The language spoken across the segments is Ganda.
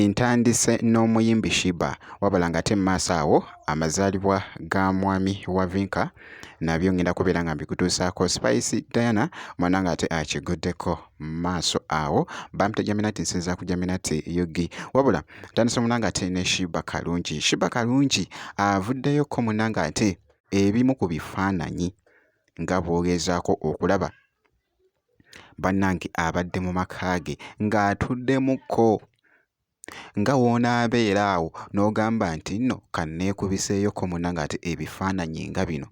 Ntandise n'omuyimbi Sheebah wabula ng'ate mu maaso awo amazaalibwa ga mwami wa Vinka nabyo ngenda kubeera nga mbikutuusaako. Spice Diana mwana ng'ate akiguddeko mu maaso awo bampita Jaminati nsinza ku Jaminati UG wabula ntandise munange ate ne Sheebah Kalungi. Sheebah Kalungi avuddeyoko munange ate ebimu ku bifaananyi nga bw'ogezaako okulaba bannange abadde mu maka ge ng'atuddemukko nga w'onaabeera awo n'ogamba nti nno kanneekubiseeyoko munnange ate ebifaananyi nga bino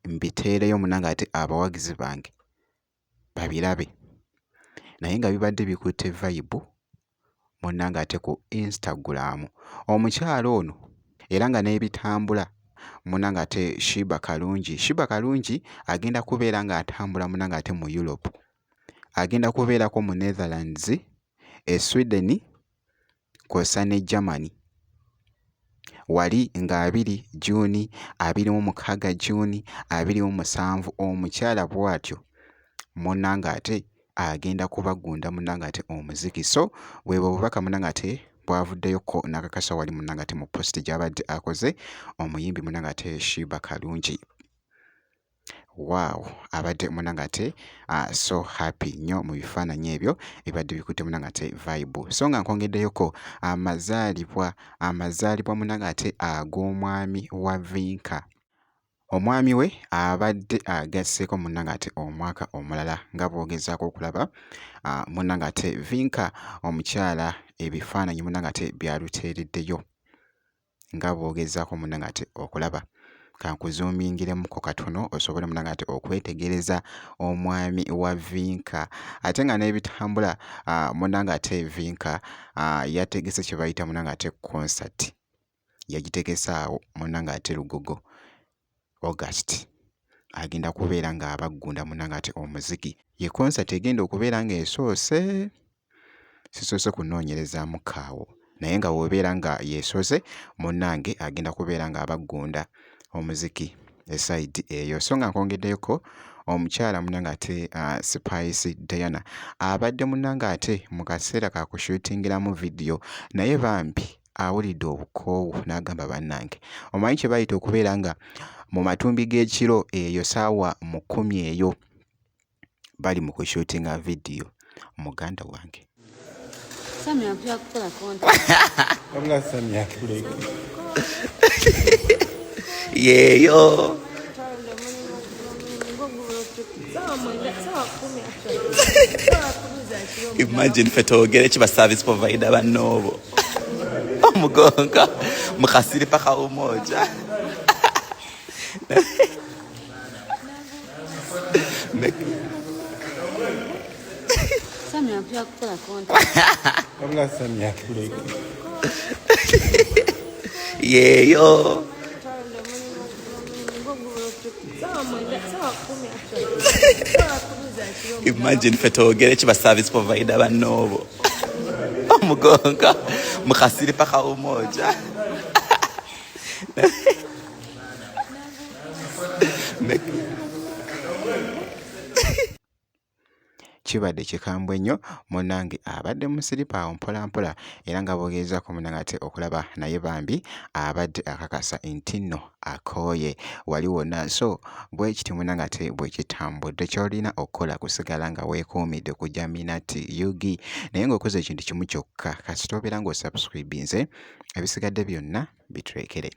mbiteereyo munnange ate abawagizi bange babirabe naye nga bibadde bikutte vayibu munnange ate ku Instagram. Omukyala ono era nga n'ebitambula munnange ate Sheebah Karungi. Sheebah Karungi agenda kubeera ng'atambula munnange ate mu Europe. Agenda kubeerako mu Netherlands, e Sweden kw'ossa ne Germany. Wali nga 2 June, 26 June, 27 omukyala bw'atyo munnange ate agenda kubagunda munnange ate omuziki. So bwebwo obubaka munnange ate bw'avuddeyo ko n'akakasa wali munnange ate mu post gy'abadde akoze omuyimbi munnange ate Sheebah Karungi. Wow! Abadde munnange ate so happy nnyo mu bifaananyi ebyo ebibadde bikutte munnange ate vibe. So nga nkwongeddeyoko amazaalibwa, amazaalibwa munnange ate ag'omwami wa Vinka. Omwami we abadde agasseeko munnange ate omwaka omulala nga bw'ogezaako okulaba munnange ate Vinka omukyala ebifaananyi munnange ate by'aluteereddeyo. Nga bw'ogezaako munnange ate okulaba. Kankuzuumingiremuko katono osobole munnange ate okwetegereza omwami wa Vinka. Ate nga n'ebitambula munnange ate Vinka yategese kye bayita munnange ate concert. Yagitegese awo munnange ate Lugogo August. Agenda kubeera ng'abaggunda munnange ate omuziki. Ye concert egenda okubeera ng'esoose sisoose kunoonyerezaamuko awo naye nga bw'obeera nga yeesoose munnange agenda kubeera ng'abaggunda omuziki esayidi eyo. So nga nkwongeddeyoko omukyala munnange ate Spice Diana abadde munnange ate mu kaseera ka kushuutingiramu vidiyo naye bambi awulidde obukoowu n'agamba bannange omanyi kye bayita okubeera nga mu matumbi g'ekiro eyo ssaawa mu kkumi eyo bali mu kushuutinga vidiyo muganda wange. Sami ampya kukola content. Wabula Sami atuleke. Yeeyo. Imagine ffe twogere ki ba service provider bannoobo omugongo mukasiri paka umoja. Sami ampya kukola content. Wabula Sami atuleke. Yeeyo. Imagine ffe twogere ki ba service provider bannoobo omugongo mukasiri paka umoja. Kibadde kikambwe nnyo munnange abadde mu siripa awo mpola mpola era nga bw'ogezaako munnange ate okulaba naye bambi abadde akakasa nti nno akooye wali wonna. So bwe kityo munnange ate bwe kitambudde ky'olina okukola kusigala nga weekuumidde ku Jaminati UG naye ng'okoze ekintu kimu kyokka kasita obeera ng'osubscribinze ebisigadde byonna bitulekere.